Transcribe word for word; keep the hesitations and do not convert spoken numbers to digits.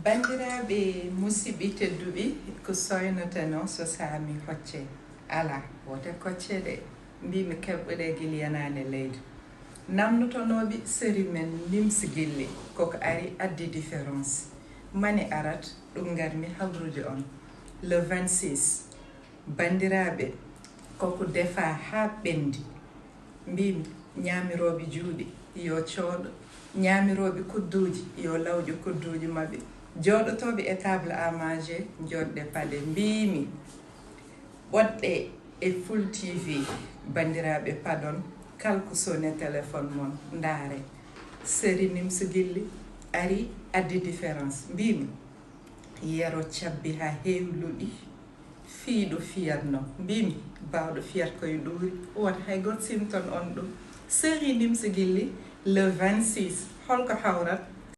Banndiraaɓe musidɓe tedduɓe, ko soynoteno so saami hocce? Alaa, wote kocce de. Mbimi keɓɓuɗe gila yanaande leydi. Namnotonooɓe série men Nimsi Gilli, koko ari addi différence. Mani arat, ɗum ngarmi habrude on. Le vingt-six, banndiraaɓe, koko defa haa ɓendi. Mbimi, ñaamirooɓe juuɗe, yo cooɗo. Ñaamirooɓe kudduuji, yo lawƴo kudduuji maɓɓe. Jooɗotooɓe e table à manger, jooɗde paɗe. Mbimi, ɓoɗɗe e Full T V, banndiraaɓe paɗon, kala ko sone téléphone mon, ndaare. Série Nimsi Gilli ari, addi différence. Mbimi, Yero cabbi haa heewi luɗi. Fii ɗo fiyatno. Mbimi, baawɗo fiyat koye ɗuuri. Wota hay gooto simton on ɗum. Série Nimsi Gilli, le vingt-six. Holko hawrat?